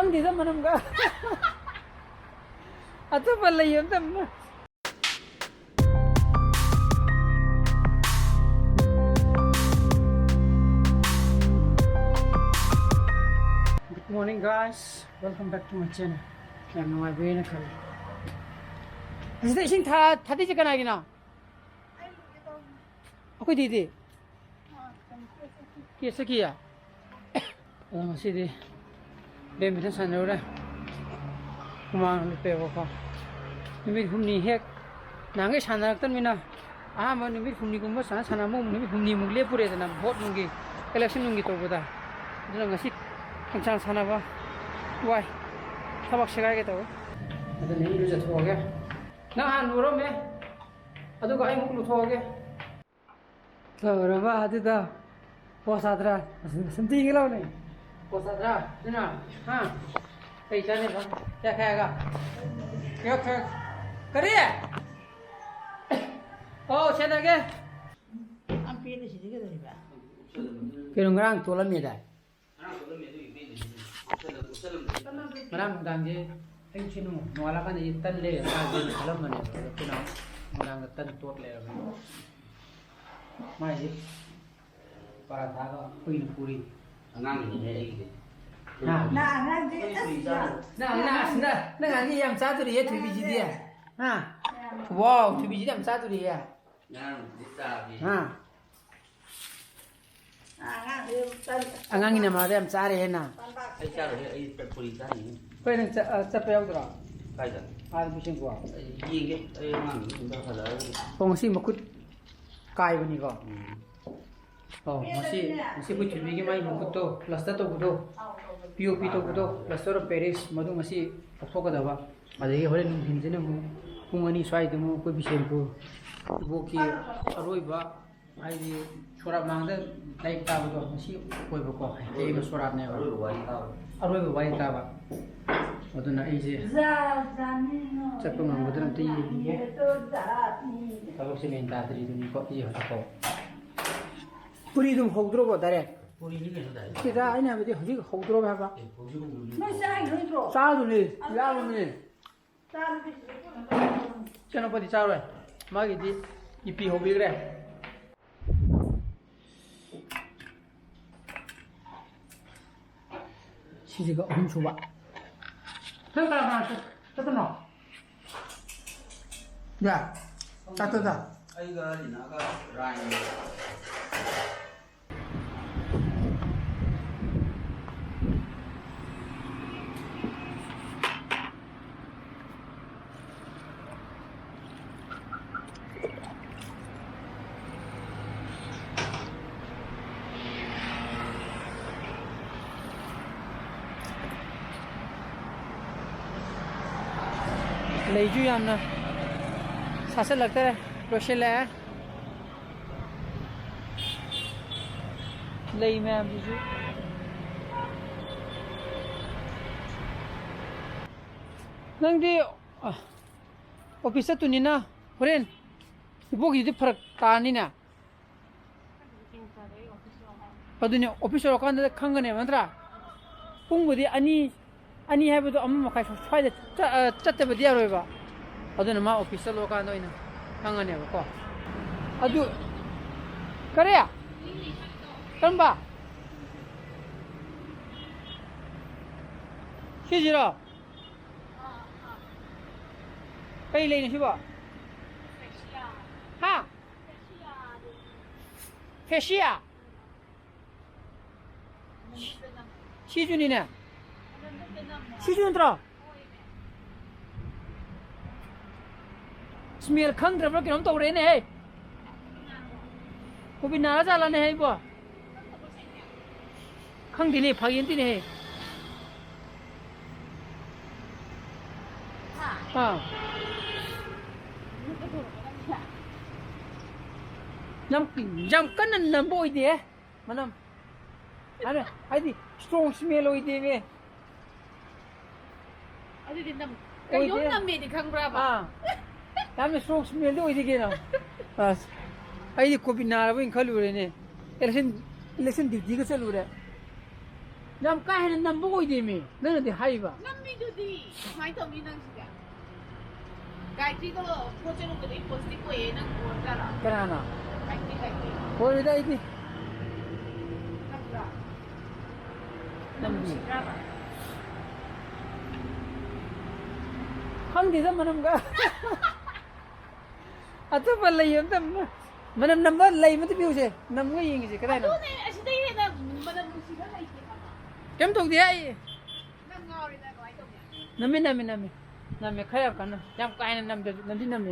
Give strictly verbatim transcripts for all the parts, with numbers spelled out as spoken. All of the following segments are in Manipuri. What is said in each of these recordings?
ꯈꯪꯗꯦꯗ ꯃꯅꯝꯒ꯫ ꯑꯇꯣꯞꯄ ꯂꯩ ꯑꯝꯇ ꯑꯃ꯫ Good morning, guys. Welcome back to my channel. ꯌꯥꯝ ꯅꯨꯡꯉꯥꯏꯕꯤꯔꯦꯅ ꯈꯜꯂꯤ꯫ ꯑꯁꯤꯗ ꯏꯁꯤꯡ ꯊꯥ-, ꯊꯥꯗꯩꯁꯦ ꯀꯅꯥꯒꯤꯅꯣ? ꯑꯩꯈꯣꯏ ꯗꯤꯗꯤ꯫ ꯀꯦꯁ ꯆꯠꯈꯤꯌꯦ? ꯑꯗꯣ ꯉꯁꯤꯗꯤ ꯕꯦꯠꯃꯤꯟꯇꯟ ꯁꯥꯟꯅꯔꯨꯔꯦ꯫ ꯍꯨꯃꯥꯡ ꯂꯨꯞꯄꯦꯕꯀꯣ꯫ ꯅꯨꯃꯤꯠ ꯍꯨꯝꯅꯤ ꯍꯦꯛ ꯅꯍꯥꯟꯈꯩ ꯁꯥꯟꯅꯔꯛꯇꯕꯅꯤꯅ ꯑꯍꯥꯟꯕ ꯅꯨꯃꯤꯠ ꯍꯨꯝꯅꯤꯒꯨꯝꯕ ꯁꯥꯟꯅ ꯁꯥꯟꯅ ꯑꯃꯨꯛ ꯅꯨꯃꯤꯠ ꯍꯨꯝꯅꯤꯃꯨꯛ ꯂꯦꯞꯄꯨꯔꯦꯗꯅ ꯚꯣꯠ ꯅꯨꯡꯒꯤ, ꯏꯂꯦꯛꯁꯟ ꯅꯨꯡꯒꯤ ꯇꯧꯕꯗ꯫ ꯑꯗꯨꯅ ꯉꯁꯤ ꯍꯛꯆꯥꯡ ꯁꯥꯟꯅꯕ ꯋꯥꯏ꯫ ꯊꯕꯛ ꯁꯦꯒꯥꯏꯒꯦ ꯇꯧꯋꯦ꯫ ꯑꯗꯨꯅ ꯏꯔꯨꯖꯊꯣꯛꯑꯒꯦ꯫ ꯅꯪ ꯍꯥꯟꯅ ꯂꯨꯔꯝꯃꯦ꯫ ꯑꯗꯨꯒ ꯑꯩ ꯑꯃꯨꯛ ꯂꯨꯊꯣꯛꯑꯒꯦ꯫ ꯇꯧꯔꯕ ꯑꯗꯨꯗ ꯄꯣꯁ ꯁꯥꯇ꯭ꯔ ꯁꯨꯝ ꯇꯤꯡꯒꯦ ꯂꯥꯎꯅꯦ꯫ ꯄꯣꯁ ꯁꯥꯇ꯭ꯔ ꯑꯗꯨꯅ ꯍꯥ ꯀꯩ ꯆꯥꯅꯦꯕ? ꯀꯌꯥ ꯀꯌꯥꯒ? ꯀꯌꯥ ꯀꯌꯥ? ꯀꯔꯤ? ꯑꯣ, ꯁꯦꯟꯅꯒꯦ꯫ ꯌꯥꯝ ꯄꯦꯜꯂꯦ ꯁꯤꯗꯤ ꯀꯩꯗꯧꯔꯤꯕ? ꯀꯩꯅꯣ ꯉꯔꯥꯡ ꯇꯣꯠꯂꯝꯃꯦꯗꯥꯏ? ꯉꯔꯥꯡ ꯅꯨꯡꯗꯥꯡꯁꯦ ꯑꯌꯨꯛꯁꯦ ꯅꯣꯡ-, ꯅꯣꯡꯉꯥꯜꯂꯀꯥꯟꯗ ꯑꯩꯁꯦ ꯇꯟ ꯂꯩꯔ ꯆꯥꯒꯦꯅ ꯈꯜꯂꯝꯕꯅꯦꯕ꯫ ꯑꯗꯣ ꯑꯩꯈꯣꯏ ꯅꯥꯎ ꯅꯨꯡꯗꯥꯡꯗ ꯇꯟ ꯇꯣꯠ ꯂꯩꯔꯝꯃꯦ꯫ ꯃꯥꯏꯁꯦ ꯄꯔꯥꯊꯥꯒ ꯑꯩꯈꯣꯏꯅ ꯄꯨꯔꯤ꯫ ꯑꯉꯥꯡꯒꯤꯅꯦ ꯑꯩꯒꯤꯗꯤ꯫ ꯍꯥ? ꯅꯪ ꯑꯉꯥꯡꯗꯤ ꯑꯁ ꯌꯥꯝ ꯅꯪ, ꯅꯪ, ꯑꯁ ꯅꯪ, ꯅꯪ ꯑꯉꯥꯡꯗꯤ ꯌꯥꯝ ꯆꯥꯗꯣꯔꯤꯌꯦ ꯊꯣꯏꯕꯤꯁꯤꯗꯤ꯫ ꯍꯥ? ꯌꯥꯝ ꯋꯥꯎ, ꯊꯣꯏꯕꯤꯁꯤꯗꯤ ꯌꯥꯝ ꯆꯥꯗꯣꯔꯤꯌꯦ꯫ ꯉꯔꯥꯡꯗꯤ ꯆꯥꯕꯤ꯫ ꯍꯥ? ꯑꯉꯥꯡꯒꯤ ꯅꯃꯥꯗ ꯌꯥꯝ ꯆꯥꯔꯦꯍꯦ ꯅꯪ꯫ ꯑꯩ ꯆꯥꯔꯣꯏꯍꯦ, ꯑꯩ ꯄꯨꯔꯤ ꯆꯥꯅꯤꯡꯉꯤ꯫ ꯍꯣꯏ, ꯅꯪ ꯆꯠ-, ꯑ, ꯆꯠꯄ ꯌꯥꯎꯗ꯭ꯔꯣ? ꯀꯥꯏꯗ? ꯑꯥꯗ ꯕꯤꯁꯦꯝꯄꯨꯔ꯫ ꯑꯩ ꯌꯦꯡꯒꯦ, ꯑꯩ ꯑꯉꯥꯡꯗꯨ ꯑꯝꯇ ꯍꯜꯂꯛꯑꯒ꯫ ꯑꯣ, ꯉꯁꯤ ꯃꯈꯨꯠ ꯀꯥꯏꯕꯅꯤꯀꯣ? ꯎꯝ꯫ ꯑꯣ, ꯉꯁꯤ, ꯉꯁꯤ ꯑꯩꯈꯣꯏ ꯊꯣꯏꯕꯤꯒꯤ ꯃꯥꯏ ꯃꯈꯨꯠꯇꯣ ꯄ꯭ꯂꯁꯇꯔ ꯇꯧꯕꯗꯣ, ꯄꯤ ꯑꯣ ꯄꯤ ꯇꯧꯕꯗꯣ, ꯄ꯭ꯂꯁꯇꯔ ꯑꯣꯐ ꯄꯦꯔꯤꯁ, ꯃꯗꯨ ꯉꯁꯤ ꯂꯧꯊꯣꯛꯀꯗꯕ꯫ ꯑꯗꯒꯤ ꯍꯣꯔꯦꯟ ꯅꯨꯡꯊꯤꯟꯁꯤꯅ ꯑꯃꯨꯛ ꯄꯨꯡ ꯑꯅꯤ ꯁ꯭ꯋꯥꯏꯗ ꯑꯃꯨꯛ ꯑꯩꯈꯣꯏ ꯕꯤꯁꯦꯝꯄꯨꯔ ꯏꯕꯣꯛꯀꯤ ꯑꯔꯣꯏꯕ ꯍꯥꯏꯗꯤ ꯁꯣꯔꯥꯠ ꯃꯥꯡꯗ ꯂꯥꯏꯔꯤꯛ ꯇꯥꯕꯗꯣ ꯉꯁꯤ ꯑꯣꯏꯕꯀꯣ, ꯍꯌꯦꯡꯅ ꯁꯣꯔꯥꯠꯅꯦꯕ꯫ ꯑꯔꯣꯏꯕ ꯋꯥꯔꯤ ꯇꯥꯕ꯫ ꯑꯔꯣꯏꯕ ꯋꯥꯔꯤ ꯇꯥꯕ꯫ ꯑꯗꯨꯅ ꯑꯩꯁꯦ ꯆꯠꯄ ꯉꯝꯒꯗ꯭ꯔꯥ ꯑꯝꯇ ꯌꯦꯡꯈꯤꯒꯦ꯫ ꯊꯕꯛꯁꯦ ꯃꯦꯟ ꯇꯥꯗ꯭ꯔꯤꯗꯨꯅꯤꯀꯣ, ꯑꯩ ꯍꯧꯖꯤꯛꯐꯥꯎ꯫ ꯄꯨꯔꯤ ꯑꯗꯨꯝ ꯍꯧꯗ꯭ꯔꯣꯕꯣ direct? ꯄꯨꯔꯤꯅꯤ ꯀꯩꯅꯣ ꯗꯥꯏꯔꯦꯛ꯫ ꯁꯤꯗ ꯑꯩꯅ ꯍꯥꯏꯕꯗꯤ ꯍꯧꯖꯤꯛ ꯍꯧꯗ꯭ꯔꯣꯕ ꯍꯥꯏꯕ꯫ ꯑꯦ, ꯍꯧꯖꯤꯛ ꯍꯧꯗ꯭ꯔꯤ꯫ ꯅꯣꯏ ꯆꯥꯔꯤꯔꯣ ꯅꯠꯇ꯭ꯔꯣ? ꯆꯥꯗꯨꯅꯤ, ꯌꯥꯎꯔꯨꯅꯤ꯫ ꯆꯥꯔꯗꯤ ꯁꯤꯗ ꯄꯨꯔꯒ ꯆꯥꯔꯣ꯫ ꯏꯆꯥꯅꯨꯄꯥꯗꯤ ꯆꯥꯔꯣꯏ꯫ ꯃꯥꯒꯤꯗꯤ ꯏꯄꯤ ꯍꯧꯕꯤꯈ꯭ꯔꯦ꯫ ꯁꯤꯁꯤꯒ ꯑꯍꯨꯝ ꯁꯨꯕ꯫ ꯅꯪ ꯀꯅꯥ ꯀꯅꯥ ꯆꯠ-, ꯆꯠꯇꯣꯏꯅꯣ? ꯌꯥ, ꯆꯠꯇꯣꯏꯗ꯫ ꯑꯩꯒ ꯂꯤꯅꯥꯒ ꯔꯥꯏꯟꯒ꯫ ꯂꯩꯁꯨ ꯌꯥꯝꯅ ꯁꯥꯠꯆꯜꯂꯛꯇꯔꯦ, ꯂꯣꯏꯁꯤꯜꯂꯛꯑꯦ꯫ ꯂꯩ ꯃꯌꯥꯝꯁꯤꯁꯨ꯫ ꯅꯪꯗꯤ, ꯑ, ꯑꯣꯐꯤꯁ ꯆꯠꯇꯣꯏꯅꯤꯅ ꯍꯣꯔꯦꯟ ꯏꯕꯣꯛꯀꯤꯗꯨꯗꯤ ꯐꯔꯛ ꯇꯥꯅꯤꯅꯦ꯫ ꯑꯗꯨꯅꯦ, ꯑꯣꯐꯤꯁ ꯌꯧꯔꯀꯥꯟꯗ ꯈꯪꯒꯅꯦꯕ, ꯅꯠꯇ꯭ꯔꯥ? ꯄꯨꯡꯕꯨꯗꯤ ꯑꯅꯤ, ꯑꯅꯤ ꯍꯥꯏꯕꯗꯣ ꯑꯃ ꯃꯈꯥꯏ ꯁ꯭ꯋꯥꯏꯗ ꯆ-, ꯑ, ꯆꯠꯇꯕꯗꯤ ꯌꯥꯔꯣꯏꯕ꯫ ꯑꯗꯨꯅ ꯃꯥ ꯑꯣꯐꯤꯁ ꯆꯠꯂꯨꯔꯀꯥꯟꯗ ꯑꯣꯏꯅ ꯈꯪꯒꯅꯦꯕꯀꯣ꯫ ꯑꯗꯨ, ꯀꯔꯤ? ꯀꯔꯝꯕ? ꯁꯤꯁꯤꯔꯣ? ꯀꯩ ꯂꯩꯅꯣ ꯁꯤꯕꯣ? ꯍꯥ? ꯐꯦꯁꯤꯌꯥ? ꯁꯤꯁꯨꯅꯤꯅꯦ꯫ ꯁꯤꯁꯨ ꯅꯠꯇ꯭ꯔꯣ? ꯁ꯭ꯃꯦꯜ ꯈꯪꯗ꯭ꯔꯕ꯭ꯔꯥ ꯀꯩꯅꯣꯝ ꯇꯧꯔꯦꯅꯦ, ꯍꯦ꯫ ꯀꯣꯕꯤ ꯅꯥꯔ ꯖꯥꯠꯂꯅꯦ, ꯍꯦ, ꯏꯕꯣ? ꯈꯪꯗꯦꯅꯦ, ꯐꯥꯒꯤ ꯅꯠꯇꯦꯅꯦ, ꯍꯦ꯫ ꯑꯥ꯫ ꯌꯥꯝ, ꯌꯥꯝ ꯀꯟꯅ ꯅꯝꯕ ꯑꯣꯏꯗꯦ꯫ ꯃꯅꯝ꯫ ꯑꯗ, ꯍꯥꯏꯗꯤ, ꯁ꯭ꯇꯔꯣꯡ ꯁ꯭ꯃꯦꯜ ꯑꯣꯏꯗꯦꯃꯦ꯫ ꯑꯗꯨꯗꯤ ꯅꯝ-, ꯑꯣꯏꯗꯦ꯫ ꯀꯩꯅꯣꯝ ꯅꯝꯃꯦꯗꯤ ꯈꯪꯕ꯭ꯔꯕ? ꯑꯥ꯫ ꯌꯥꯝꯅ ꯁ꯭ꯇꯔꯣꯡ ꯁ꯭ꯃꯦꯜꯗꯤ ꯑꯣꯏꯗꯦ ꯀꯩꯅꯣ꯫ ꯑꯁ, ꯑꯩꯗꯤ ꯀꯣꯚꯤꯗ ꯅꯥꯔꯕꯣꯏꯅ ꯈꯜꯂꯨꯔꯦꯅꯦ꯫ ꯑꯦꯂꯦꯛꯁꯟ ꯏꯂꯦꯛꯁꯟ ꯗ꯭ꯌꯨꯇꯤꯒ ꯆꯠꯂꯨꯔꯦ꯫ ꯌꯥꯝ ꯀꯥ ꯍꯦꯟꯅ ꯅꯝꯕ ꯑꯣꯏꯗꯦꯃꯤ, ꯅꯪꯅꯗꯤ ꯍꯥꯏꯕ꯫ ꯅꯝꯃꯤꯗꯨꯗꯤ꯫ ꯀꯃꯥꯏꯅ ꯇꯧꯅꯤ ꯅꯪꯁꯤꯗꯤ? ꯒꯥꯏꯇ꯭ꯔꯤꯗꯣ ꯄꯣꯠ ꯆꯩ ꯂꯧꯕꯗ ꯏꯝꯄꯣꯁꯇꯤꯛ ꯑꯣꯏꯌꯦ, ꯅꯪ ꯑꯣꯏꯔꯖꯥꯠꯂꯥ? ꯀꯅꯥꯅ? ꯒꯥꯏꯇ꯭ꯔꯤ, ꯒꯥꯏꯇ꯭ꯔꯤ꯫ ꯑꯣꯏꯔꯣꯏꯗ ꯑꯩꯗꯤ꯫ ꯅꯝꯕ꯭ꯔꯥ? ꯅꯝꯗꯤ꯫ ꯅꯨꯡꯁꯤꯗ꯭ꯔꯥꯕ? ꯈꯪꯗꯦꯗ ꯃꯅꯝꯒ꯫ ꯑꯇꯣꯞꯄ ꯂꯩ ꯑꯝꯇ ꯃ-, ꯃꯅꯝ ꯅꯝꯕ ꯂꯩ ꯑꯃꯇ ꯄꯤꯌꯨꯁꯦ꯫ ꯅꯝꯒ ꯌꯦꯡꯒꯦꯁꯦ, ꯀꯗꯥꯏꯅꯣ? ꯑꯗꯨꯅꯦ, ꯑꯁꯤꯗꯩ ꯍꯦꯟꯅ ꯃꯅꯝ ꯅꯨꯡꯁꯤꯕ ꯂꯩꯇꯦ ꯍꯥꯏꯕ꯫ ꯀꯩꯝ ꯇꯧꯗꯦ ꯑꯩ꯫ ꯅꯪ ꯉꯥꯎꯔꯤꯗ ꯀꯃꯥꯏꯅ ꯇꯧꯅꯤ? ꯅꯝꯃꯦ, ꯅꯝꯃꯦ, ꯅꯝꯃꯦ꯫ ꯅꯝꯃꯦ, ꯈꯔ ꯌꯥꯝ ꯀꯟꯅ꯫ ꯌꯥꯝ ꯀꯥ ꯍꯦꯟꯅ ꯅꯝꯗ꯭ꯔꯁꯨ, ꯅꯝꯗꯤ ꯅꯝꯃꯦ꯫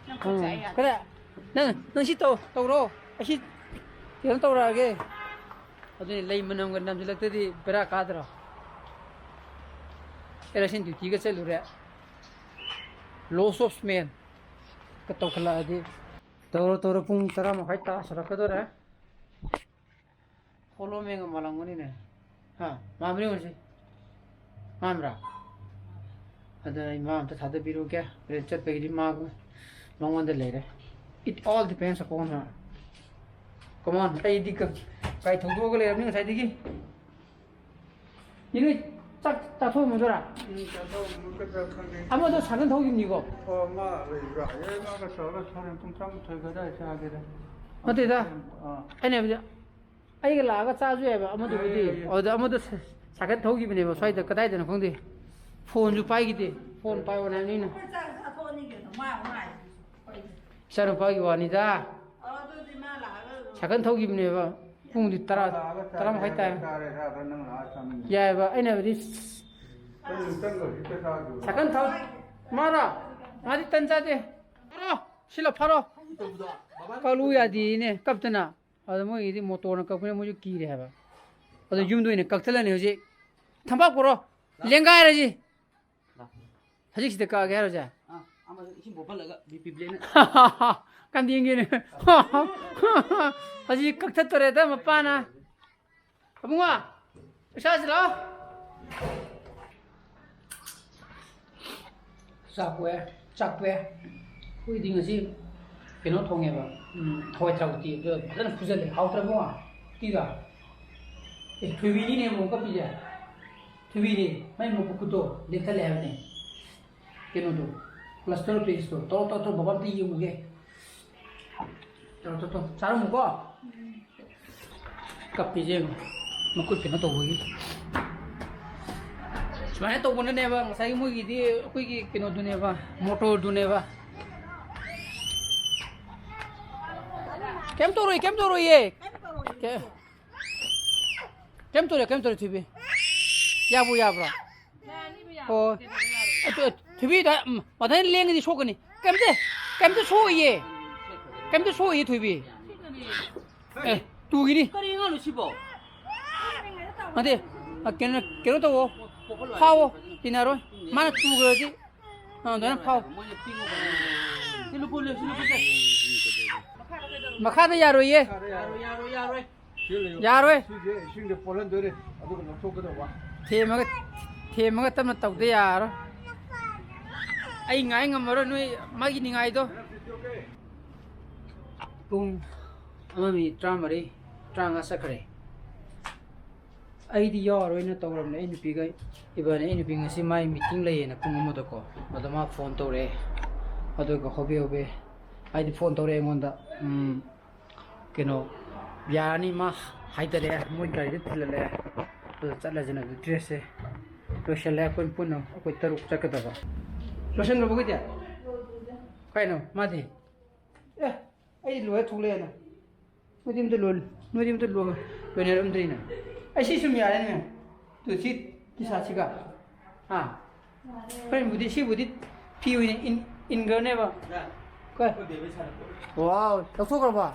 ꯅꯪ ꯈꯨꯠꯁꯦ ꯑꯩ ꯌꯥꯗꯦ꯫ ꯈꯔ, ꯅꯪ, ꯅꯪ ꯁꯤ ꯇꯧ, ꯇꯧꯔꯣ꯫ ꯑꯁꯤ ꯀꯩꯅꯣ ꯇꯧꯔꯛꯑꯒꯦ꯫ ꯑꯗꯨꯅꯤ, ꯂꯩ ꯃꯅꯝꯒ ꯅꯝꯁꯤꯜꯂꯛꯇꯗꯤ ꯕꯦꯔꯥ ꯀꯥꯗ꯭ꯔꯣ? ꯑꯦꯂꯦꯛꯁꯟ ꯗ꯭ꯌꯨꯇꯤꯒ ꯆꯠꯂꯨꯔꯦ꯫ Loss of man ꯀ ꯇꯧꯈꯠꯂꯛꯑꯗꯤ꯫ ꯇꯧꯔꯣ, ꯇꯧꯔꯣ, ꯄꯨꯡ ꯇꯔꯥ ꯃꯈꯥꯏ ꯇꯥꯁꯜꯂꯛꯀꯗꯧꯔꯦ꯫ ꯍꯣꯂꯣ ꯃꯦꯟꯒ ꯃꯥꯜꯂꯝꯒꯅꯤꯅꯦ꯫ ꯍꯥ? ꯃꯥꯟꯕ꯭ꯔꯥ ꯌꯦꯡꯉꯨꯁꯤ꯫ ꯃꯥꯟꯕ꯭ꯔꯥ? ꯑꯗ ꯑꯩ ꯃꯥ ꯑꯝꯇ ꯊꯥꯗꯕꯤꯔꯨꯒꯦ꯫ ꯍꯣꯔꯦꯟ ꯆꯠꯄꯒꯤꯗꯤ ꯃꯥ ꯃꯉꯣꯟꯗ ꯂꯩꯔꯦ꯫ It all depends upon her꯫ Come on, ꯑꯩꯗꯤ ꯀ-, ꯒꯥꯔꯤ ꯊꯧꯗꯣꯛꯑꯒ ꯂꯩꯔꯕꯅꯤ ꯉꯁꯥꯏꯗꯒꯤ꯫ ꯏꯅꯦ, ꯆꯥꯛ ꯆꯥꯊꯣꯛꯑꯝꯃꯗꯣꯏꯔꯥ? ꯎꯝ, ꯆꯥꯊꯣꯛꯑꯝꯃꯒꯗ꯭ꯔꯥ ꯈꯪꯗꯦ꯫ ꯑꯃꯗꯣ ꯁꯥꯏꯀꯜ ꯊꯧꯈꯤꯕꯅꯤꯀꯣ? ꯑꯣ, ꯃꯥ ꯂꯩꯕ꯭ꯔꯥ? ꯑꯦ, ꯃꯥꯒ ꯇꯧꯔꯒ ꯍꯣꯔꯦꯟ ꯄꯨꯡ ꯇꯔꯥꯃꯥꯊꯣꯏ ꯑꯗꯥꯏ ꯆꯥꯒꯦꯗ꯫ ꯅꯠꯇꯦꯗ꯫ ꯑꯥ꯫ ꯑꯩꯅ ꯍꯥꯏꯕꯗꯤ, ꯑꯩꯒ ꯂꯥꯛꯑꯒ ꯆꯥꯁꯨ ꯌꯥꯏꯕ ꯑꯃꯗꯨꯕꯨꯗꯤ꯫ ꯌꯥꯏ, ꯌꯥꯏ, ꯌꯥꯏ꯫ ꯑꯗꯨꯗ ꯑꯃꯗꯣ ꯁ-, ꯁꯥꯏꯀꯜ ꯊꯧꯈꯤꯕꯅꯦꯕ ꯁ꯭ꯋꯥꯏꯗ, ꯀꯗꯥꯏꯗꯅꯣ ꯈꯪꯗꯦ꯫ ꯐꯣꯟꯁꯨ ꯄꯥꯏꯈꯤꯗꯦ꯫ ꯐꯣꯟ ꯄꯥꯏꯌꯣꯅ ꯍꯥꯏꯕꯅꯤꯅ꯫ ꯑꯩꯈꯣꯏ ꯆꯥꯛ ꯆꯥꯊꯣꯛꯑꯅꯤ ꯀꯩꯅꯣ, ꯃꯥ ꯉꯥꯏ꯫ ꯏꯆꯥꯅꯨꯄꯥꯒꯤ ꯋꯥꯅꯤꯗ꯫ ꯑꯣ, ꯑꯗꯨꯗꯤ ꯃꯥ ꯂꯥꯛꯑꯒ ꯑꯗꯨꯝ ꯁꯥꯏꯀꯜ ꯊꯧꯈꯤꯕꯅꯦꯕ꯫ ꯄꯨꯡꯗꯤ ꯇꯔꯥ, ꯃꯥ ꯂꯥꯛꯑꯒ ꯇꯔꯥ ꯃꯈꯥꯏ ꯇꯥꯔꯦ꯫ ꯆꯥꯔꯦ, ꯆꯥꯔꯦ, ꯅꯪ ꯂꯥꯛꯑ ꯆꯥꯃꯤꯟꯅꯁꯤ꯫ ꯌꯥꯏꯑꯕ, ꯑꯩꯅ ꯍꯥꯏꯕꯗꯤ ꯑꯩ ꯆꯪꯒ꯭ꯔꯗꯤ ꯍꯦꯛꯇ ꯆꯥꯈꯤꯕ꯫ ꯁꯥꯏꯀꯜ ꯊꯧ-, ꯃꯥꯔꯣ? ꯃꯥꯗꯤ ꯇꯟ ꯆꯥꯗꯦ꯫ ꯐꯥꯔꯣ, ꯁꯤꯂꯣ, ꯐꯥꯔꯣ꯫ ꯀꯛꯂꯨ ꯌꯥꯗꯦꯅꯦ, ꯀꯞꯇꯅ꯫ ꯑꯗ ꯃꯣꯏꯒꯤꯗꯤ ꯃꯣꯇꯣꯔꯅ ꯀꯛꯄꯅꯤꯅ ꯃꯣꯏꯁꯨ ꯀꯤꯔꯦ ꯍꯥꯏꯕ꯫ ꯑꯗꯣ ꯌꯨꯝꯗ ꯑꯣꯏꯅ ꯀꯛꯊꯠꯂꯅꯤ ꯍꯧꯖꯤꯛ꯫ ꯊꯝꯄꯥꯛ ꯄꯨꯔꯣ꯫ ꯂꯦꯡꯒꯥꯏꯔꯁꯤ꯫ ꯍꯧꯖꯤꯛ ꯁꯤꯗ ꯀꯛꯑꯒꯦ ꯍꯥꯏꯔꯣ ꯁꯦ? ꯑꯥ, ꯑꯃꯗ ꯏꯁꯤꯡ ꯄꯣꯞꯍꯜꯂꯒ ꯕꯤ ꯄꯤ ꯕ꯭ꯂꯦꯛꯅ꯫ ꯀꯟꯗꯦꯡꯒꯤꯅꯦ꯫ ꯍꯧꯖꯤꯛ ꯀꯛꯊꯠꯇꯣꯔꯦꯗ ꯃꯄꯥꯅ꯫ ꯑꯕꯨꯡꯉꯣ, ꯄꯩꯁꯥꯁꯤ ꯂꯥꯛꯑꯣ꯫ ꯆꯥꯛ ꯄꯣꯛꯑꯦ, ꯆꯥꯛ ꯄꯣꯛꯑꯦ꯫ ꯑꯩꯈꯣꯏꯗꯤ ꯉꯁꯤ ꯀꯩꯅꯣ ꯊꯣꯡꯉꯦꯕ, ꯎꯝ, ꯍꯋꯥꯏ ꯊ꯭ꯔꯥꯛ ꯎꯇꯤ꯫ ꯑꯗꯨ ꯐꯖꯅ ꯐꯨꯖꯜꯂꯦ꯫ ꯍꯥꯎꯇ꯭ꯔꯕꯣ ꯎꯇꯤꯗꯣ? ꯑꯦ, ꯊꯣꯏꯕꯤꯅꯤꯅꯦ ꯑꯃꯨꯛ ꯀꯞꯄꯤꯁꯦ꯫ ꯊꯣꯏꯕꯤꯅꯤ, ꯃꯥꯏ ꯃꯈꯨꯠꯇꯣ ꯂꯦꯡꯊꯠꯂꯦ ꯍꯥꯏꯕꯅꯦ꯫ ꯀꯩꯅꯣꯗꯣ, cluster of paintsꯇꯣ꯫ ꯇꯧꯔꯣ, ꯇꯧꯔꯣ, ꯇꯧꯔꯣ, ꯕꯕꯥ ꯑꯝꯇ ꯌꯦꯡꯉꯨꯒꯦ꯫ ꯇꯧꯔꯣ, ꯇꯧꯔꯣ, ꯇꯧꯔꯣ꯫ ꯆꯥꯔꯝꯃꯨꯀꯣ꯫ ꯀꯞꯄꯤꯁꯦ ꯌꯦꯡꯉꯣ꯫ ꯃꯈꯨꯠ ꯀꯩꯅꯣ ꯇꯧꯕꯒꯤ꯫ ꯁꯨꯃꯥꯏꯅ ꯇꯧꯕꯅꯅꯦꯕ, ꯉꯁꯥꯏꯒꯤ ꯃꯣꯏꯒꯤꯗꯤ ꯑꯩꯈꯣꯏꯒꯤ ꯀꯩꯅꯣꯗꯨꯅꯦꯕ, motorꯗꯨꯅꯦꯕ꯫ ꯀꯩꯝ ꯇꯧꯔꯣꯏ, ꯀꯩꯝ ꯇꯧꯔꯣꯏꯌꯦ꯫ ꯀꯩ-, ꯀꯩꯝ ꯇꯧꯔꯣꯏ, ꯀꯩꯝ ꯇꯧꯔꯣꯏ, ꯊꯣꯏꯕꯤ꯫ ꯌꯥꯕꯨ ꯌꯥꯕ꯭ꯔꯣ? ꯑꯣ꯫ ꯑꯗꯨ, ꯊꯣꯏꯕꯤꯗ, ꯎꯝ, ꯃꯊꯟ ꯂꯦꯡꯉꯗꯤ ꯁꯣꯛꯀꯅꯤ꯫ ꯀꯩꯝꯇ, ꯀꯩꯝꯇ ꯁꯣꯛꯏꯌꯦ꯫ ꯀꯩꯝꯇ ꯁꯣꯛꯏꯌꯦ, ꯊꯣꯏꯕꯤ꯫ ꯑꯦ, ꯇꯨꯒꯤꯅꯤ꯫ ꯀꯔꯤ ꯑꯉꯥꯡꯅꯣ ꯁꯤꯕꯣ? ꯅꯠꯇꯦ, ꯑ, ꯀꯩꯅꯣ, ꯀꯩꯅꯣ ꯇꯧꯋꯣ꯫ ꯐꯥꯋꯣ, ꯇꯤꯟꯅꯔꯣꯏ꯫ ꯃꯥꯅ ꯇꯨꯈ꯭ꯔꯗꯤ, ꯑ, ꯑꯗꯨꯃꯥꯏꯅ ꯐꯥꯎ꯫ ꯁꯤ ꯂꯨꯞꯄꯨ, ꯁꯤ ꯂꯨꯞꯄꯨ, ꯁꯦ꯫ ꯃꯈꯥꯗ ꯌꯥꯔꯣꯏꯌꯦ꯫ ꯌꯥꯔꯣꯏ, ꯌꯥꯔꯣꯏ, ꯌꯥꯔꯣꯏ꯫ ꯁꯤ ꯂꯩꯌꯨ꯫ ꯌꯥꯔꯣꯏ꯫ ꯁꯤꯁꯦ ꯏꯁꯤꯡꯗ ꯄꯣꯜꯍꯟꯗꯣꯏꯅꯦ, ꯑꯗꯨꯒ ꯂꯧꯊꯣꯛꯀꯗꯧꯕ꯫ ꯊꯦꯝꯃꯒ, ꯊꯦꯝꯃꯒ ꯇꯞꯅ ꯇꯧꯗ ꯌꯥꯔꯣꯏ꯫ ꯑꯩ ꯉꯥꯏ ꯉꯝꯃꯔꯣꯏ ꯅꯣꯏ ꯃꯥꯒꯤ ꯅꯤꯡꯉꯥꯏꯗꯣ꯫ ꯄꯨꯡ ꯑꯃ ꯃꯤꯅꯤꯠ ꯇꯔꯥꯃꯔꯤ, ꯇꯔꯥꯃꯉꯥ ꯆꯠꯈ꯭ꯔꯦ꯫ ꯑꯩꯗꯤ ꯌꯥꯎꯔꯔꯣꯏꯅ ꯇꯧꯔꯕꯅꯦ꯫ ꯑꯩ ꯅꯨꯄꯤꯒ ꯏꯕꯥꯅꯤ, ꯑꯩ ꯅꯨꯄꯤ ꯉꯁꯤ ꯃꯥꯏ meeting ꯂꯩꯌꯦꯅ ꯄꯨꯡ ꯑꯃꯗꯀꯣ, ꯑꯗꯣ ꯃꯥ phone ꯇꯧꯔꯛꯑꯦ꯫ ꯑꯗꯨꯒ ꯍꯣꯕꯦ ꯍꯣꯕꯦ, ꯍꯥꯏꯗꯤ phone ꯇꯧꯔꯛꯑꯦ ꯑꯩꯉꯣꯟꯗ꯫ ꯎꯝ, ꯀꯩꯅꯣ, ꯌꯥꯔꯅꯤ, ꯃꯥ ꯍꯥꯏꯊꯔꯛꯑꯦ, ꯃꯣꯏ ꯒꯥꯔꯤꯗ ꯊꯤꯜꯍꯜꯂꯛꯑꯦ꯫ ꯑꯗꯨ ꯆꯠꯂꯁꯤꯅ ꯑꯗꯨ dressꯁꯦ ꯂꯣꯏꯁꯤꯜꯂꯦ꯫ ꯑꯩꯈꯣꯏ ꯄꯨꯟꯅ, ꯑꯩꯈꯣꯏ ꯇꯔꯨꯛ ꯆꯠꯀꯗꯕ꯫ ꯂꯣꯏꯁꯤꯟꯈ꯭ꯔꯕꯣ ꯑꯩꯈꯣꯏꯗꯤ? ꯀꯩꯅꯣ ꯃꯥꯗꯤ? ꯑꯦ, ꯑꯩꯗꯤ ꯂꯣꯏꯔ ꯊꯣꯛꯂꯛꯑꯦꯅ꯫ ꯅꯣꯏꯗꯤ ꯑꯝꯇ ꯂꯣꯏ-, ꯅꯣꯏꯗꯤ ꯑꯝꯇ ꯂꯣꯏ-, ꯂꯣꯏꯅꯔꯝꯗ꯭ꯔꯤꯅꯦ꯫ ꯑꯩ ꯁꯤ ꯁꯨꯝ ꯌꯥꯔꯦꯅꯦ꯫ ꯇꯨ ꯁꯤ ꯇꯤ-ꯁꯥꯔꯠꯁꯤꯒ꯫ ꯍꯥ? ꯍꯣꯔꯦꯟꯕꯨꯗꯤ ꯁꯤꯕꯨꯗꯤ ꯐꯤ ꯑꯣꯏꯅ ꯏꯟ-, ꯏꯟꯈ꯭ꯔꯅꯦꯕ꯫ ꯀꯣ? ꯋꯥꯎ, ꯂꯧꯊꯣꯛꯈ꯭ꯔꯕ?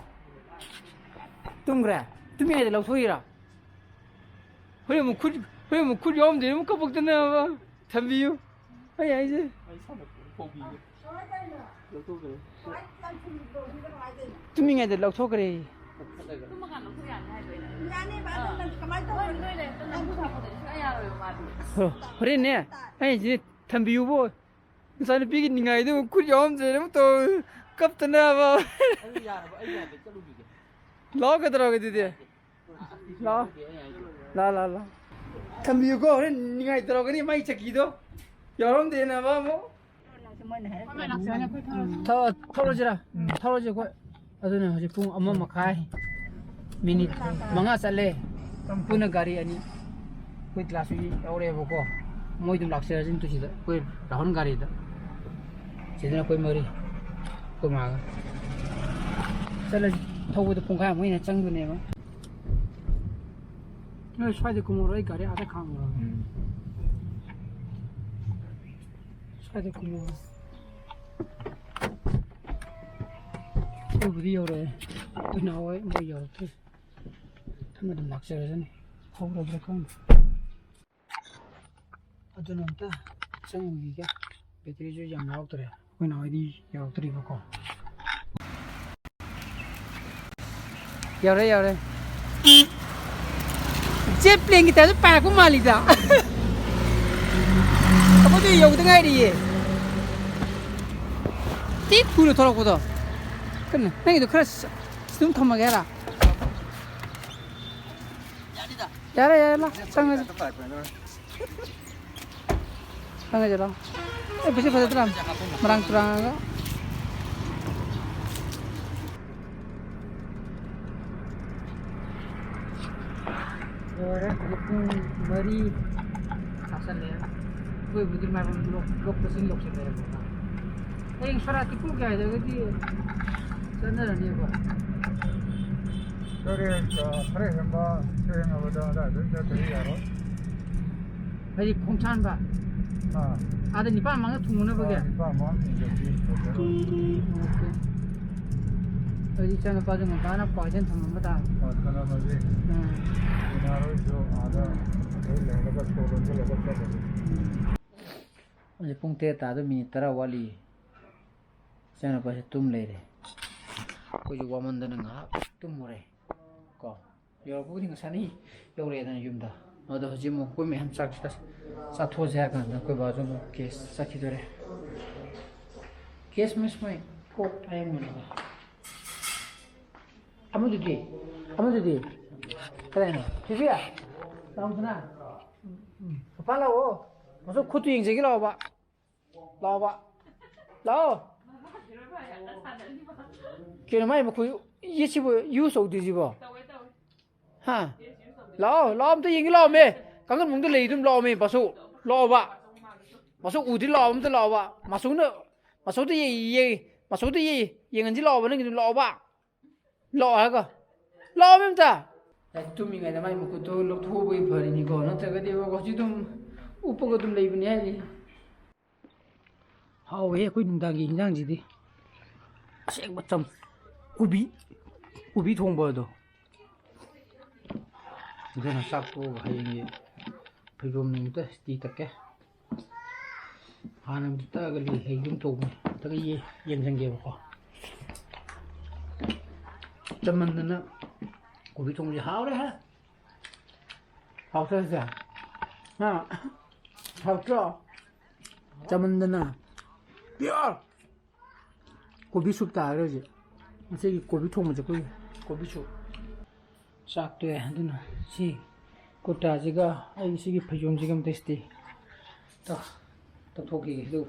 ꯇꯨꯝꯈ꯭ꯔꯦ? ꯇꯨꯝꯃꯤꯉꯩꯗ ꯂꯧꯊꯣꯛꯏꯔꯥ? ꯍꯣꯔꯦꯟ ꯑꯃꯨꯛ ꯈꯨꯠ, ꯍꯣꯔꯦꯟ ꯑꯃꯨꯛ ꯈꯨꯠ ꯌꯥꯎꯔꯝꯗ꯭ꯔꯦ ꯑꯃꯨꯛ ꯀꯞꯄꯛꯇꯅꯕ꯫ ꯊꯝꯕꯤꯌꯨ꯫ ꯑꯩ ꯍꯥꯏꯁꯦ꯫ ꯇꯨꯝꯃꯤꯉꯩꯗ ꯂꯧꯊꯣꯛꯈ꯭ꯔꯦ꯫ ꯍꯣ-, ꯍꯣꯔꯦꯟꯅꯦ, ꯑꯩ ꯍꯥꯏꯁꯦ ꯊꯝꯕꯤꯌꯨꯕꯣ꯫ ꯅꯆꯥꯅꯨꯄꯤꯒꯤ ꯅꯤꯡꯉꯥꯏꯗꯣ ꯈꯨꯠ ꯌꯥꯎꯔꯝꯗ꯭ꯔꯦꯅ ꯑꯃꯨꯛ ꯇꯧ-, ꯀꯞꯇꯅꯕ꯫ ꯂꯥꯛꯑꯣ, ꯀꯩꯗꯧꯔꯒꯦ ꯑꯗꯨꯗꯤ? ꯂꯥꯛꯑꯣ꯫ ꯂꯥꯛꯑꯣ, ꯂꯥꯛꯑꯣ, ꯂꯥꯛꯑꯣ꯫ ꯊꯝꯕꯤꯌꯨꯀꯣ, ꯍꯣꯔꯦꯟ ꯅꯤꯡꯉꯥꯏ ꯇꯧꯔꯛꯀꯅꯤ ꯃꯥꯏ ꯆꯀꯤꯗꯣ꯫ ꯌꯥꯎꯔꯝꯗꯦꯅꯕ ꯑꯃꯨꯛ꯫ ꯊꯧ-, ꯊꯧꯔꯁꯤꯔꯥ? ꯊꯧꯔꯁꯤ ꯑꯩꯈꯣꯏ꯫ ꯑꯗꯨꯅ ꯍꯧꯖꯤꯛ ꯄꯨꯡ ꯑꯃ ꯃꯈꯥꯏ ꯃꯤꯅꯤꯠ ꯃꯉꯥ ꯆꯠꯂꯦ꯫ ꯄꯨꯟꯅ ꯒꯥꯔꯤ ꯑꯅꯤ꯫ ꯑꯩꯈꯣꯏ ꯀ꯭ꯂꯥꯁꯁꯨ ꯌꯥꯎꯔꯛꯑꯦꯕꯀꯣ꯫ ꯃꯣꯏ ꯑꯗꯨꯝ ꯂꯥꯛꯆꯔꯁꯤꯅꯤ ꯇꯨ ꯁꯤꯗ꯫ ꯑꯩꯈꯣꯏ ꯔꯥꯍꯨꯜ ꯒꯥꯔꯤꯗ꯫ ꯁꯤꯗꯅ ꯑꯩꯈꯣꯏ ꯃꯔꯤ꯫ ꯑꯩꯈꯣꯏ ꯃꯥꯒ꯫ ꯆꯠꯂꯁꯤ꯫ ꯊꯧꯕꯗ ꯄꯨꯡꯈꯥꯏꯃꯨꯛ ꯍꯦꯟꯅ ꯆꯪꯗꯣꯏꯅꯦꯕ꯫ ꯅꯣꯏ ꯁ꯭ꯋꯥꯏꯗ ꯀꯨꯝꯃꯔꯣ, ꯑꯩ ꯒꯥꯔꯤ ꯑꯥꯗ ꯈꯥꯝꯃꯨꯔꯒꯦ꯫ ꯎꯝ꯫ ꯁ꯭ꯋꯥꯏꯗ ꯀꯨꯝꯃꯔꯣ꯫ ꯑꯩꯕꯨꯗꯤ ꯌꯧꯔꯛꯑꯦ꯫ ꯑꯩꯈꯣꯏ ꯅꯥꯎꯍꯣꯏ ꯃꯣꯏ ꯌꯧꯔꯛꯇ꯭ꯔꯤ꯫ ꯊꯝꯅ ꯑꯗꯨꯝ ꯂꯥꯛꯆꯔꯁꯅꯤ꯫ ꯍꯧꯔꯕ꯭ꯔꯥ ꯈꯪꯗꯦ꯫ ꯑꯗꯨꯅ ꯑꯝꯇ ꯆꯪꯉꯨꯈꯤꯒꯦ꯫ ꯕꯦꯇ꯭ꯔꯤꯁꯨ ꯌꯥꯝ ꯌꯥꯎꯗ꯭ꯔꯦ꯫ ꯑꯩꯈꯣꯏ ꯅꯥꯎꯍꯣꯏꯗꯤ ꯌꯧꯔꯛꯇ꯭ꯔꯤꯕꯀꯣ꯫ ꯌꯧꯔꯦ, ꯌꯧꯔꯦ꯫ ꯖꯦꯠ ꯄ꯭ꯂꯦꯟꯒꯤ ꯇꯥꯏꯞꯇ ꯄꯥꯏꯔꯛꯄ ꯃꯥꯜꯂꯤꯗ꯫ ꯑꯩꯈꯣꯏꯗꯤ ꯌꯧꯗ ꯉꯥꯏꯔꯤꯌꯦ꯫ ꯇꯤ ꯊꯨꯅ ꯊꯣꯛꯂꯛꯄꯗꯣ꯫ ꯀꯩꯅꯣ, ꯅꯪꯒꯤꯗꯣ ꯈꯔ ꯁ-, ꯑꯗꯨꯝ ꯊꯝꯃꯒꯦ ꯍꯥꯏꯔ? ꯌꯥꯔꯦ, ꯌꯥꯔꯦ, ꯂꯥ, ꯆꯪꯉꯁꯤ꯫ ꯈꯪꯉꯦꯗꯅ꯫ ꯑꯦ, ꯄꯩꯁꯥ ꯐꯖꯗ꯭ꯔꯥ? ꯃꯔꯥꯡ ꯇꯨꯔꯥꯡꯉꯒ꯫ ꯂꯣꯏꯔꯦ, ꯍꯧꯖꯤꯛ ꯄꯨꯡ ꯃꯔꯤ ꯇꯥꯁꯜꯂꯦ꯫ ꯑꯩꯈꯣꯏꯕꯨꯗꯤ ꯃꯥꯏꯕꯝ ꯂꯣꯛ-, ꯂꯣꯛꯄꯁꯤꯡ ꯌꯧꯁꯜꯂꯛꯑꯦꯕꯀꯣ꯫ ꯍꯌꯦꯡ ꯁꯣꯔꯥꯠꯇꯤ ꯄꯨꯡ ꯀꯌꯥꯗꯒꯗꯤ ꯆꯠꯅꯔꯅꯤꯕ? ꯇꯔꯦꯠ, ꯑ, ꯈꯔ ꯍꯦꯟꯕ, ꯊꯦꯡꯉꯕꯗ ꯑꯗꯥꯏꯗ ꯆꯠꯇ꯭ꯔꯗꯤ ꯌꯥꯔꯣꯏ꯫ ꯍꯥꯏꯗꯤ ꯈꯣꯡꯁꯥꯟꯕ? ꯑꯥ꯫ ꯑꯥꯗ ꯅꯤꯄꯥꯟ ꯃꯃꯥꯡꯗ ꯊꯨꯡꯉꯨꯅꯕꯒꯤ? ꯑꯥ, ꯅꯤꯄꯥꯟ ꯃꯃꯥꯡ ꯊꯨꯡꯖꯒꯤ꯫ ꯑꯣꯀꯦ꯫ ꯑꯗꯨꯗꯤ ꯏꯆꯥꯅꯨꯄꯥꯁꯨ ꯉꯟꯇꯥꯅ ꯄꯥꯏꯗꯅ ꯊꯝꯃꯝꯕ ꯇꯥꯕ꯫ ꯑꯥ, ꯊꯝꯃꯝꯃꯁꯤ꯫ ꯑꯥ꯫ ꯏꯃꯥ ꯍꯣꯏꯁꯨ ꯑꯥꯗ ꯂꯣꯏ ꯂꯩꯍꯧꯔꯒ ꯁꯣ ꯂꯣꯟꯁꯤꯜꯂꯒ ꯆꯠꯂꯁꯤ꯫ ꯎꯝ꯫ ꯍꯧꯖꯤꯛ ꯄꯨꯡ ꯇꯔꯦꯠ ꯇꯥꯗꯧ ꯃꯤꯅꯤꯠ ꯇꯔꯥ ꯋꯥꯠꯂꯤ꯫ ꯏꯆꯥꯅꯨꯄꯥꯁꯦ ꯇꯨꯝ ꯂꯩꯔꯦ꯫ ꯑꯩꯈꯣꯏꯁꯨ ꯋꯥꯃꯟꯗꯅ ꯉꯥꯏꯍꯥꯛ ꯇꯨꯝꯃꯨꯔꯦ꯫ ꯀꯣ꯫ ꯌꯧꯔꯛꯄꯕꯨꯗꯤ ꯉꯁꯥꯏꯅ ꯌꯧꯔꯛꯑꯦꯗꯅ ꯌꯨꯝꯗ꯫ ꯑꯗꯣ ꯍꯧꯖꯤꯛ ꯑꯃꯨꯛ ꯑꯩꯈꯣꯏ ꯃꯌꯥꯝ ꯆꯥꯛ ꯆꯥ-, ꯆꯥꯊꯣꯛꯑꯁꯦ ꯍꯥꯏꯔ ꯀꯥꯟꯗ ꯑꯩꯈꯣꯏ ꯕꯥꯁꯨ ꯑꯃꯨꯛ ꯀꯦꯁ ꯆꯠꯈꯤꯗꯣꯔꯦ꯫ ꯀꯦꯁ ꯃꯤꯁ ꯃꯣꯏ ꯀꯣꯛ ꯍꯥꯏꯔꯝꯕꯅꯦ꯫ ꯑꯃꯗꯨꯗꯤ? ꯑꯃꯗꯨꯗꯤ? ꯀꯗꯥꯏꯅꯣ? ꯁꯤꯕꯤ? ꯂꯥꯎꯗꯅ꯫ ꯎꯝ, ꯎꯝ꯫ ꯄꯄꯥ ꯂꯥꯛꯑꯣ꯫ ꯃꯁꯛ ꯈꯨꯠꯇꯨ ꯌꯦꯡꯖꯒꯦ ꯂꯥꯛꯑꯣꯕ꯫ ꯂꯥꯛꯑꯣꯕ꯫ ꯂꯥꯛꯑꯣ꯫ ꯀꯩꯅꯣ ꯃꯥꯏ ꯃꯈꯨꯠ ꯌꯦꯠꯁꯤꯕꯨ use ꯇꯧꯗ꯭ꯔꯤꯁꯤꯕꯣ? ꯍꯥ? ꯂꯥꯛꯑꯣ, ꯂꯥꯛꯑꯣ, ꯑꯝꯇ ꯌꯦꯡꯒꯦ ꯂꯥꯛꯑꯣꯃꯦ꯫ ꯀꯥꯡꯈꯟ ꯃꯅꯨꯡꯗ ꯂꯩ ꯑꯗꯨꯝ ꯂꯥꯛꯑꯣꯃꯦ, ꯕꯥꯁꯨ꯫ ꯂꯥꯛꯑꯣꯕ꯫ ꯕꯥꯁꯨ ꯎꯗ꯭ꯔꯤ ꯂꯥꯛꯑꯣ, ꯑꯝꯇ ꯂꯥꯛꯑꯣꯕ꯫ ꯃꯥꯁꯨꯅ, ꯃꯥꯁꯨꯗ ꯌꯦ-, ꯌꯦ-, ꯃꯥꯁꯨꯗ ꯌꯦ-, ꯌꯦꯡꯍꯟꯁꯤ ꯂꯥꯛꯑꯣꯕ, ꯅꯪꯒꯤꯗꯨ ꯂꯥꯛꯑꯣꯕ꯫ ꯂꯥꯛꯑꯣ ꯍꯥꯏꯔꯒ꯫ ꯂꯥꯛꯑꯣꯃꯦ ꯑꯝꯇ꯫ ꯂꯥꯏꯔꯤꯛ ꯇꯨꯝꯃꯤꯉꯩꯗ ꯃꯥꯏ ꯃꯈꯨꯠꯇꯣ ꯂꯧꯊꯣꯛꯍꯧꯕꯒꯤ ꯐꯔꯤꯅꯤꯀꯣ, ꯅꯠꯇ꯭ꯔꯒꯗꯤ ꯍꯧꯖꯤꯛ ꯑꯗꯨꯝ ꯎꯞꯄꯒ ꯑꯗꯨꯝ ꯂꯩꯕꯅꯤ ꯍꯥꯏꯔꯤ꯫ ꯍꯥꯎꯋꯦ ꯑꯩꯈꯣꯏ ꯅꯨꯡꯗꯥꯡꯒꯤ ꯏꯟꯖꯥꯡꯁꯤꯗꯤ꯫ ꯑꯁꯦꯡꯕ ꯆꯝ-, ꯀꯣꯕꯤ, ꯀꯣꯕꯤ ꯊꯣꯡꯕ ꯑꯗꯣ꯫ ꯑꯗꯨꯅ ꯆꯥꯛ ꯇꯣꯛꯑꯒ ꯍꯌꯦꯡꯒꯤ ꯐꯩꯖꯣꯝ ꯅꯨꯃꯤꯠꯇ ꯏꯁꯇꯤ ꯇꯛꯀꯦ꯫ ꯍꯥꯟꯅ ꯑꯝꯇ ꯇꯛꯑꯒ ꯂꯩ, ꯍꯌꯦꯡ ꯑꯗꯨꯝ ꯇꯧꯕꯅꯤ꯫ ꯑꯝꯇꯒ ꯌꯦ-, ꯌꯦꯡꯁꯟꯒꯦꯕꯀꯣ꯫ ꯆꯝꯃꯟꯗꯅ ꯀꯣꯕꯤ ꯊꯣꯡꯕꯁꯦ ꯍꯥꯎꯔꯦꯍꯦ꯫ ꯍꯥꯎꯇ꯭ꯔꯁꯦ? ꯍꯥ? ꯍꯥꯎꯇ꯭ꯔꯣ? ꯆꯃꯟꯗꯅ pure ꯀꯣꯕꯤ ꯁꯨꯞ ꯇꯥꯈ꯭ꯔꯦ ꯍꯧꯖꯤꯛ꯫ ꯉꯁꯤꯒꯤ ꯀꯣꯕꯤ ꯊꯣꯡꯕꯁꯦ ꯑꯩꯈꯣꯏꯒꯤ ꯀꯣꯕꯤ ꯁꯨꯞ꯫ ꯆꯥꯛ ꯇꯣꯛꯑꯦ꯫ ꯑꯗꯨꯅ ꯁꯤ ꯀꯨꯔꯇꯥꯁꯤꯒ ꯑꯩꯒꯤ ꯁꯤꯒꯤ ꯐꯩꯖꯣꯝꯁꯤꯒ ꯑꯝꯇ ꯏꯁꯇꯤ ꯇꯛ-, ꯇꯛꯊꯣꯛꯈꯤꯒꯦ꯫ ꯑꯗꯨ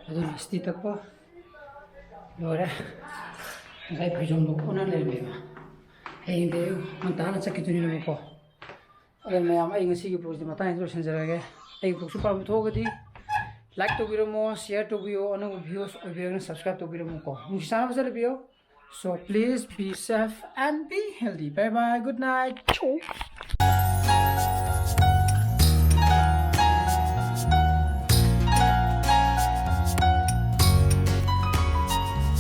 ꯑꯗꯨꯅ ꯏꯁꯇꯤ ꯇꯛꯄ ꯂꯣꯏꯔꯦ꯫ ꯉꯁꯥꯏ ꯐꯩꯖꯣꯝꯗꯣ ꯑꯣꯟꯅ ꯂꯩꯔꯝꯃꯦꯕ꯫ ꯍꯌꯦꯡꯗꯤ ꯑꯌꯨꯛ ꯉꯟꯇꯥꯅ ꯆꯠꯈꯤꯗꯣꯏꯅꯦꯕꯀꯣ꯫ ꯑꯗꯣ ꯃꯌꯥꯝ, ꯑꯩ ꯉꯁꯤꯒꯤ vlogꯁꯦ ꯃꯇꯥꯡꯁꯤꯗ ꯂꯣꯏꯁꯤꯟꯖꯔꯒꯦ꯫ ꯑꯩ vlogꯁꯨ ꯄꯥꯝꯕ ꯊꯣꯛꯑꯒꯗꯤ like ꯇꯧꯕꯤꯔꯝꯃꯣ, share ꯇꯧꯕꯤꯌꯣ, ꯑꯅꯧꯕ viewers ꯑꯣꯏꯕꯤꯔꯒꯅ subscribe ꯇꯧꯕꯤꯔꯝꯃꯨꯀꯣ꯫ ꯅꯨꯡꯁꯤ ꯆꯥꯟꯅꯕ ꯆꯠꯂꯕꯤꯌꯣ꯫ So please be safe and be healthy. Bye bye. Good night.